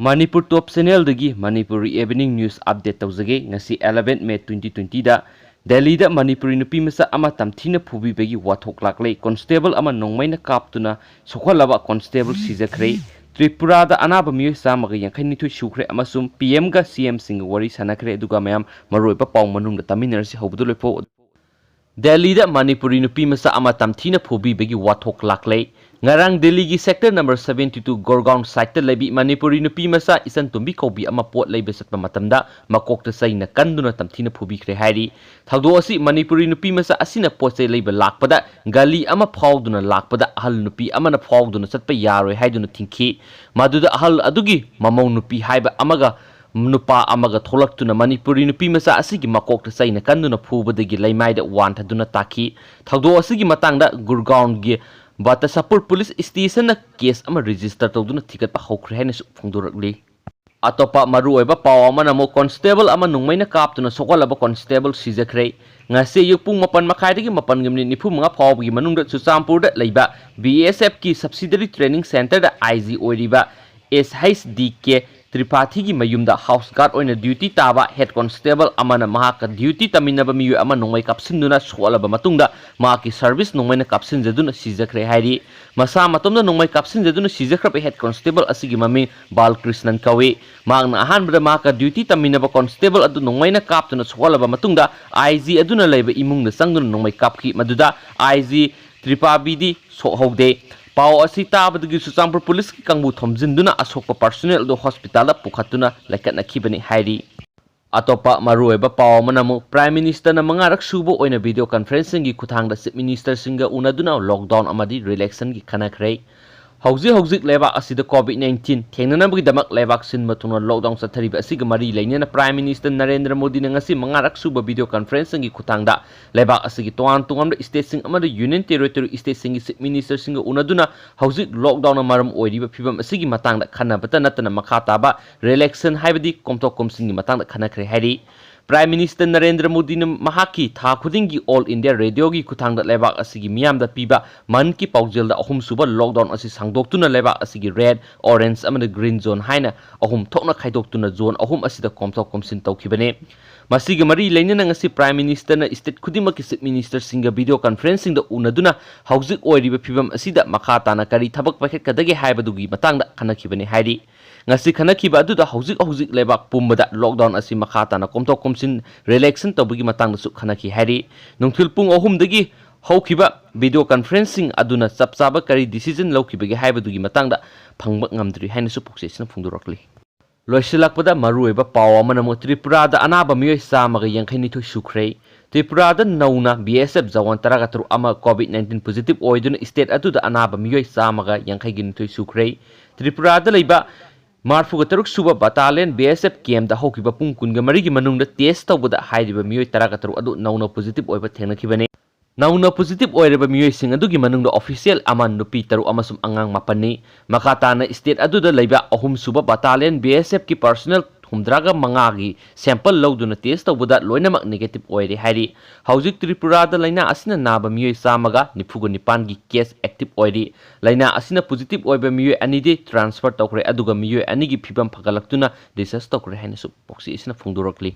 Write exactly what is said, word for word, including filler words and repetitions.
ꯃꯅꯤꯄꯨꯔ ꯇꯣꯞ ꯆꯦꯅꯦꯜꯗꯒꯤ Manipuri evening news update ꯇꯧꯖꯒꯦ꯫ ꯉꯁꯤ eleven May twenty twenty ꯗ ꯗꯦꯜꯂꯤꯗ ꯃꯅꯤꯄꯨꯔꯤ ꯅꯨꯄꯤ ꯃꯆꯥ ꯑꯃ ꯇꯝꯊꯤꯅ ꯐꯨꯕꯤꯕꯒꯤ ꯋꯥꯊꯣꯛ ꯂꯥꯛꯂꯦ꯫ ꯀꯣꯟꯁꯇꯦꯕꯜ ꯑꯃ ꯅꯣꯡꯃꯩꯅ ꯀꯥꯞꯇꯨꯅ ꯁꯣꯛꯍꯜꯂꯕ ꯀꯣꯟꯁꯇꯦꯕꯜ ꯁꯤꯖꯈ꯭ꯔꯦ꯫ ꯇ꯭ꯔꯤꯄꯨꯔꯥꯗ ꯑꯅꯥꯕ ꯃꯤꯑꯣꯏ ꯆꯥꯝꯃꯒ ꯌꯥꯡꯈꯩ ꯅꯤꯊꯣꯏ ꯁꯨꯈ꯭ꯔꯦ ꯑꯃꯁꯨꯡ ꯄꯤ ꯑꯦꯝꯒ ꯁꯤ ꯑꯦꯝꯁꯤꯡꯒ ꯋꯥꯔꯤ ꯁꯥꯟꯅꯈ꯭ꯔꯦ꯫ ꯑꯗꯨꯒ ꯃꯌꯥꯝ, ꯃꯔꯨꯑꯣꯏꯕ ꯄꯥꯎ ꯃꯅꯨꯡꯗ ꯇꯝꯃꯤꯟꯅꯔꯁꯤ꯫ ꯍꯧꯕꯗ ꯂꯣꯏꯐꯥꯎ꯫ ꯗꯦꯜꯂꯤꯗ ꯃꯅꯤꯄꯨꯔꯤ ꯅꯨꯄꯤ ꯃꯆꯥ ꯑꯃ ꯇꯝꯊꯤꯅ ꯐꯨꯕꯤꯕꯒꯤ ꯋꯥꯊꯣꯛ ꯂꯥꯛꯂꯦ꯫ ꯉꯔꯥꯡ ꯗꯦꯜꯂꯤꯒꯤ sector number seventy two ꯒꯣꯔꯒꯥꯎꯟ side ꯇ ꯂꯩꯕꯤ ꯃꯅꯤꯄꯨꯔꯤ ꯅꯨꯄꯤ ꯃꯆꯥ ꯏꯆꯟ ꯇꯣꯝꯕꯤ ꯀꯧꯕꯤ ꯑꯃ ꯄꯣꯠ ꯂꯩꯕ ꯆꯠꯄ ꯃꯇꯝꯗ ꯃꯀꯣꯛꯇ ꯆꯩꯅ ꯀꯟꯗꯨꯅ ꯇꯝꯊꯤꯅ ꯐꯨꯕꯤꯈ꯭ꯔꯦ ꯍꯥꯏꯔꯤ꯫ ꯊꯧꯗꯣꯛ ꯑꯁꯤ ꯃꯅꯤꯄꯨꯔꯤ ꯅꯨꯄꯤ ꯃꯆꯥ ꯑꯁꯤꯅ ꯄꯣꯠ ꯆꯩ ꯂꯩꯕ ꯂꯥꯛꯄꯗ ꯒꯂꯤ ꯑꯃ ꯐꯥꯎꯗꯨꯅ ꯂꯥꯛꯄꯗ ꯑꯍꯜ ꯅꯨꯄꯤ ꯑꯃꯅ ꯐꯥꯎꯗꯨꯅ ꯆꯠꯄ ꯌꯥꯔꯣꯏ ꯍꯥꯏꯗꯨꯅ ꯊꯤꯡꯈꯤ꯫ ꯃꯗꯨꯗ ꯑꯍꯜ ꯑꯗꯨꯒꯤ ꯃꯃꯧ ꯅꯨꯄꯤ ꯍꯥꯏꯕ ꯑꯃꯒ ꯅꯨꯄꯥ ꯑꯃꯒ ꯊꯣꯛꯂꯛꯇꯨꯅ ꯃꯅꯤꯄꯨꯔꯤ ꯅꯨꯄꯤ ꯃꯆꯥ ꯑꯁꯤꯒꯤ ꯃꯀꯣꯛꯇ ꯆꯩꯅ ꯀꯟꯗꯨꯅ ꯐꯨꯕꯗꯒꯤ ꯂꯩꯃꯥꯏꯗ ꯋꯥꯟꯊꯗꯨꯅ ꯇꯥꯈꯤ꯫ ꯊꯧꯗꯣꯛ ꯑꯁꯤꯒꯤ ꯃꯇꯥꯡꯗ ꯒꯨꯔꯒꯥꯎꯟꯒꯤ ꯕꯇꯁꯄꯨꯔ ꯄꯨꯂꯤꯁ ꯁ꯭ꯇꯦꯁꯟꯅ ꯀꯦꯁ ꯑꯃ ꯔꯦꯖꯤꯁꯇꯔ ꯇꯧꯗꯨꯅ ꯊꯤꯒꯠꯄ ꯍꯧꯈ꯭ꯔꯦ ꯍꯥꯏꯅꯁꯨ ꯐꯣꯡꯗꯣꯔꯛꯂꯤ꯫ ꯑꯇꯣꯞꯄ ꯃꯔꯨꯑꯣꯏꯕ ꯄꯥꯎ ꯑꯃꯅ ꯑꯃꯨꯛ ꯀꯣꯟꯁꯇꯦꯕꯜ ꯑꯃ ꯅꯣꯡꯃꯩꯅ ꯀꯥꯞꯇꯨꯅ ꯁꯣꯛꯍꯜꯂꯕ ꯀꯣꯟꯁꯇꯦꯕꯜ ꯁꯤꯖꯈ꯭ꯔꯦ꯫ ꯉꯁꯤ ꯑꯌꯨꯛ ꯄꯨꯡ ꯃꯥꯄꯟ ꯃꯈꯥꯏꯗꯒꯤ ꯃꯥꯄꯟꯒꯤ ꯃꯤꯅꯤꯠ ꯅꯤꯐꯨ ꯃꯉꯥ ꯐꯥꯎꯕꯒꯤ ꯃꯅꯨꯡꯗ ꯆꯨꯔꯆꯥꯟꯄꯨꯔꯗ ꯂꯩꯕ ꯕꯤ ꯑꯦꯁ ꯑꯦꯐꯀꯤ subsidiary training centre ꯗ ꯑꯥꯏ ꯖꯤ ꯑꯣꯏꯔꯤꯕ ꯑꯦꯁ ꯍꯩꯆ ꯗꯤ ꯀꯦ ꯇ꯭ꯔꯤꯄꯥꯊꯤꯒꯤ ꯃꯌꯨꯝꯗ house guard ꯑꯣꯏꯅ duty ꯇꯥꯕ head constable ꯑꯃꯅ ꯃꯍꯥꯛꯀ duty ꯇꯝꯃꯤꯟꯅꯕ ꯃꯤꯑꯣꯏ ꯑꯃ ꯅꯣꯡꯃꯩ ꯀꯥꯞꯁꯤꯟꯗꯨꯅ ꯁꯣꯛꯍꯜꯂꯕ ꯃꯇꯨꯡꯗ ꯃꯍꯥꯛꯀꯤ service ꯅꯣꯡꯃꯩꯅ ꯀꯥꯞꯁꯤꯟꯖꯗꯨꯅ ꯁꯤꯖꯈ꯭ꯔꯦ ꯍꯥꯏꯔꯤ꯫ ꯃꯁꯥ ꯃꯇꯣꯝꯗ ꯅꯣꯡꯃꯩ ꯀꯥꯞꯁꯤꯟꯖꯗꯨꯅ ꯁꯤꯖꯈ꯭ꯔꯕ head constable ꯑꯁꯤꯒꯤ ꯃꯃꯤꯡ ꯕꯥꯜꯀ꯭ꯔꯤꯁꯅꯟ ꯀꯧꯏ꯫ ꯃꯍꯥꯛꯅ ꯑꯍꯥꯟꯕꯗ ꯃꯍꯥꯛꯀ duty ꯇꯝꯃꯤꯟꯅꯕ constable ꯑꯗꯨ ꯅꯣꯡꯃꯩꯅ ꯀꯥꯞꯇꯨꯅ ꯁꯣꯛꯍꯜꯂꯕ ꯃꯇꯨꯡꯗ ꯑꯥꯏ ꯖꯤ ꯑꯗꯨꯅ ꯂꯩꯕ ꯏꯃꯨꯡꯗ ꯆꯪꯗꯨꯅ ꯅꯣꯡꯃꯩ ꯀꯥꯞꯈꯤ꯫ ꯃꯗꯨꯗ ꯑꯥꯏ ꯖꯤ ꯇ꯭ꯔꯤꯄꯥꯕꯤꯗꯤ ꯁꯣꯛꯍꯧꯗꯦ꯫ ꯄꯥꯎ ꯑꯁꯤ ꯇꯥꯕꯗꯒꯤ ꯆꯨꯔꯆꯥꯟꯄꯨꯔ ꯄꯨꯂꯤꯁꯀꯤ ꯀꯥꯡꯕꯨ ꯊꯣꯝꯖꯤꯟꯗꯨꯅ ꯑꯁꯣꯛꯄ personnel ꯑꯗꯨ ꯍꯣꯁꯄꯤꯇꯥꯜꯗ ꯄꯨꯈꯠꯇꯨꯅ ꯂꯩꯈꯠꯅꯈꯤꯕꯅꯤ ꯍꯥꯏꯔꯤ꯫ ꯑꯇꯣꯞꯄ ꯃꯔꯨꯑꯣꯏꯕ ꯄꯥꯎ ꯑꯃꯅ ꯑꯃꯨꯛ Prime Minister ꯅ ꯃꯉꯥꯔꯛ ꯁꯨꯕ ꯑꯣꯏꯅ video conferencing ꯒꯤ ꯈꯨꯠꯊꯥꯡꯗ Chief Minister ꯁꯤꯡꯒ ꯎꯅꯗꯨꯅ lockdown ꯑꯃꯗꯤ relaxation ꯒꯤ ꯈꯟꯅꯈ꯭ꯔꯦ꯫ ꯍꯧꯖꯤꯛ ꯍꯧꯖꯤꯛ ꯂꯩꯕꯥꯛ ꯑꯁꯤꯗ COVID nineteen ꯊꯦꯡꯅꯅꯕꯒꯤꯗꯃꯛ ꯂꯩꯕꯥꯛ ꯁꯤꯟꯕ ꯊꯨꯡꯅ lockdown ꯆꯠꯊꯔꯤꯕ ꯑꯁꯤꯒ ꯃꯔꯤ ꯂꯩꯅꯅ Prime Minister ꯅꯔꯦꯟꯗ꯭ꯔ ꯃꯣꯗꯤꯅ ꯉꯁꯤ ꯃꯉꯥꯔꯛ ꯁꯨꯕ video conferencing ꯒꯤ ꯈꯨꯠꯊꯥꯡꯗ ꯂꯩꯕꯥꯛ ꯑꯁꯤꯒꯤ ꯇꯣꯉꯥꯟ ꯇꯣꯉꯥꯟꯕ state ꯁꯤꯡ ꯑꯃꯗꯤ union territory state ꯁꯤꯡꯒꯤ Chief Minister ꯁꯤꯡꯒ ꯎꯅꯗꯨꯅ ꯍꯧꯖꯤꯛ lockdown ꯅ ꯃꯔꯝ ꯑꯣꯏꯔꯤꯕ ꯐꯤꯚꯝ ꯑꯁꯤꯒꯤ ꯃꯇꯥꯡꯗ ꯈꯟꯅꯕꯇ ꯅꯠꯇꯅ ꯃꯈꯥ ꯇꯥꯕ relaxation ꯍꯥꯏꯕꯗꯤ ꯀꯣꯝꯊꯣꯛ ꯀꯣꯝꯁꯤꯟꯒꯤ ꯃꯇꯥꯡꯗ ꯈꯟꯅꯈ꯭ꯔꯦ ꯍꯥꯏꯔꯤ꯫ Prime Minister ꯅꯔꯦꯟꯗ꯭ꯔ ꯃꯣꯗꯤꯅ ꯃꯍꯥꯛꯀꯤ ꯊꯥ ꯈꯨꯗꯤꯡꯒꯤ All India Radioꯒꯤ ꯈꯨꯠꯊꯥꯡꯗ ꯂꯩꯕꯥꯛ ꯑꯁꯤꯒꯤ ꯃꯤꯌꯥꯝꯗ ꯄꯤꯕ ꯃꯟ ꯀꯤ ꯄꯥꯎꯖꯦꯜꯗ ꯑꯍꯨꯝꯁꯨꯕ lockdown ꯑꯁꯤ ꯁꯥꯡꯗꯣꯛꯇꯨꯅ ꯂꯩꯕꯥꯛ ꯑꯁꯤꯒꯤ red, orange ꯑꯃꯗꯤ green zone ꯍꯥꯏꯅ ꯑꯍꯨꯝ ꯊꯣꯛꯅ ꯈꯥꯏꯗꯣꯛꯇꯨꯅ zone ꯑꯍꯨꯝ ꯑꯁꯤꯗ ꯀꯣꯝꯊꯣꯛ ꯀꯣꯝꯁꯤꯟ ꯇꯧꯈꯤꯕꯅꯤ꯫ ꯃꯁꯤꯒꯤ ꯃꯔꯤ ꯂꯩꯅꯅ ꯉꯁꯤ Prime Ministerꯅ state ꯈꯨꯗꯤꯡꯃꯛꯀꯤ Chief Ministerꯁꯤꯡꯒ video conferencingꯗ ꯎꯅꯗꯨꯅ ꯍꯧꯖꯤꯛ ꯑꯣꯏꯔꯤꯕ ꯐꯤꯕꯝ ꯑꯁꯤꯗ ꯃꯈꯥ ꯇꯥꯅ ꯀꯔꯤ ꯊꯕꯛ ꯄꯥꯏꯈꯠꯀꯗꯒꯦ ꯍꯥꯏꯕꯗꯨꯒꯤ ꯃꯇꯥꯡꯗ ꯈꯟꯅꯈꯤꯕꯅꯤ ꯍꯥꯏꯔꯤ꯫ ꯉꯁꯤ ꯈꯟꯅꯈꯤꯕ ꯑꯗꯨꯗ ꯍꯧꯖꯤꯛ ꯍꯧꯖꯤꯛ ꯂꯩꯕꯥꯛ ꯄꯨꯝꯕꯗ lockdown ꯑꯁꯤ ꯃꯈꯥ ꯇꯥꯅ ꯀꯣꯝꯊꯣꯛ ꯀꯣꯝꯁꯤꯟ relaxation ꯇꯧꯕꯒꯤ ꯃꯇꯥꯡꯗꯁꯨ ꯈꯟꯅꯈꯤ ꯍꯥꯏꯔꯤ꯫ ꯅꯨꯡꯊꯤꯜ ꯄꯨꯡ ꯑꯍꯨꯝꯗꯒꯤ ꯍꯧꯈꯤꯕ video conferencing ꯑꯗꯨꯅ ꯆꯞ ꯆꯥꯕ ꯀꯔꯤ decision ꯂꯧꯈꯤꯕꯒꯦ ꯍꯥꯏꯕꯗꯨꯒꯤ ꯃꯇꯥꯡꯗ ꯐꯪꯕ ꯉꯝꯗ꯭ꯔꯤ ꯍꯥꯏꯅꯁꯨ ꯄꯥꯎꯆꯦꯁꯤꯅ ꯐꯣꯡꯗꯣꯔꯛꯂꯤ꯫ ꯂꯣꯏꯁꯤꯜꯂꯛꯄꯗ ꯃꯔꯨꯑꯣꯏꯕ ꯄꯥꯎ ꯑꯃꯅ ꯑꯃꯨꯛ ꯇ꯭ꯔꯤꯄꯨꯔꯥꯗ ꯑꯅꯥꯕ ꯃꯤꯑꯣꯏ ꯆꯥꯝꯃꯒ ꯌꯥꯡꯈꯩ ꯅꯤꯊꯣꯏ ꯁꯨꯈ꯭ꯔꯦ꯫ ꯇ꯭ꯔꯤꯄꯨꯔꯥꯗ ꯅꯧꯅ B S F ꯖꯋꯥꯟ ꯇꯔꯥꯒ ꯇꯔꯨꯛ ꯑꯃ COVID nineteen positive ꯑꯣꯏꯗꯨꯅ state ꯑꯗꯨꯗ ꯑꯅꯥꯕ ꯃꯤꯑꯣꯏ ꯆꯥꯝꯃꯒ ꯌꯥꯡꯈꯩꯒ ꯅꯤꯊꯣꯏ ꯁꯨꯈ꯭ꯔꯦ꯫ ꯇ꯭ꯔꯤꯄꯨꯔꯥꯗ ꯂꯩꯕ ꯃꯔꯤꯐꯨꯒ ꯇꯔꯨꯛ ꯁꯨꯕ battalion B S F campꯗ ꯍꯧꯈꯤꯕ ꯄꯨꯡ ꯀꯨꯟꯒ ꯃꯔꯤꯒꯤ ꯃꯅꯨꯡꯗ test ꯇꯧꯕꯗ ꯍꯥꯏꯔꯤꯕ ꯃꯤꯑꯣꯏ ꯇꯔꯥꯒ ꯇꯔꯨꯛ ꯑꯗꯨ ꯅꯧꯅ positive ꯑꯣꯏꯕ ꯊꯦꯡꯅꯈꯤꯕꯅꯤ꯫ ꯅꯧꯅ positive ꯑꯣꯏꯔꯕ ꯃꯤꯑꯣꯏꯁꯤꯡ ꯑꯗꯨꯒꯤ ꯃꯅꯨꯡꯗ official ꯑꯃ, ꯅꯨꯄꯤ ꯇꯔꯨꯛ ꯑꯃꯁꯨꯡ ꯑꯉꯥꯡ ꯃꯥꯄꯟꯅꯤ꯫ ꯃꯈꯥ ꯇꯥꯅ state ꯑꯗꯨꯗ ꯂꯩꯕ ꯑꯍꯨꯝꯁꯨꯕ battalion B S Fꯀꯤ personnel ꯍꯨꯝꯗ꯭ꯔꯥꯒ ꯃꯉꯥꯒꯤ sample ꯂꯧꯗꯨꯅ test ꯇꯧꯕꯗ ꯂꯣꯏꯅꯃꯛ negative ꯑꯣꯏꯔꯦ ꯍꯥꯏꯔꯤ꯫ ꯍꯧꯖꯤꯛ ꯇ꯭ꯔꯤꯄꯨꯔꯥꯗ ꯂꯥꯏꯅꯥ ꯑꯁꯤꯅ ꯅꯥꯕ ꯃꯤꯑꯣꯏ ꯆꯥꯝꯃꯒ ꯅꯤꯐꯨꯒ ꯅꯤꯄꯥꯟꯒꯤ case active ꯑꯣꯏꯔꯤ꯫ ꯂꯥꯏꯅꯥ ꯑꯁꯤꯅ positive ꯑꯣꯏꯕ ꯃꯤꯑꯣꯏ ꯑꯅꯤꯗꯤ transfer ꯇꯧꯈ꯭ꯔꯦ, ꯑꯗꯨꯒ ꯃꯤꯑꯣꯏ ꯑꯅꯤꯒꯤ ꯐꯤꯕꯝ ꯐꯒꯠꯂꯛꯇꯨꯅ discharge ꯇꯧꯈ꯭ꯔꯦ ꯍꯥꯏꯅꯁꯨ ꯄꯥꯎꯆꯦ ꯑꯁꯤꯅ ꯐꯣꯡꯗꯣꯔꯛꯂꯤ꯫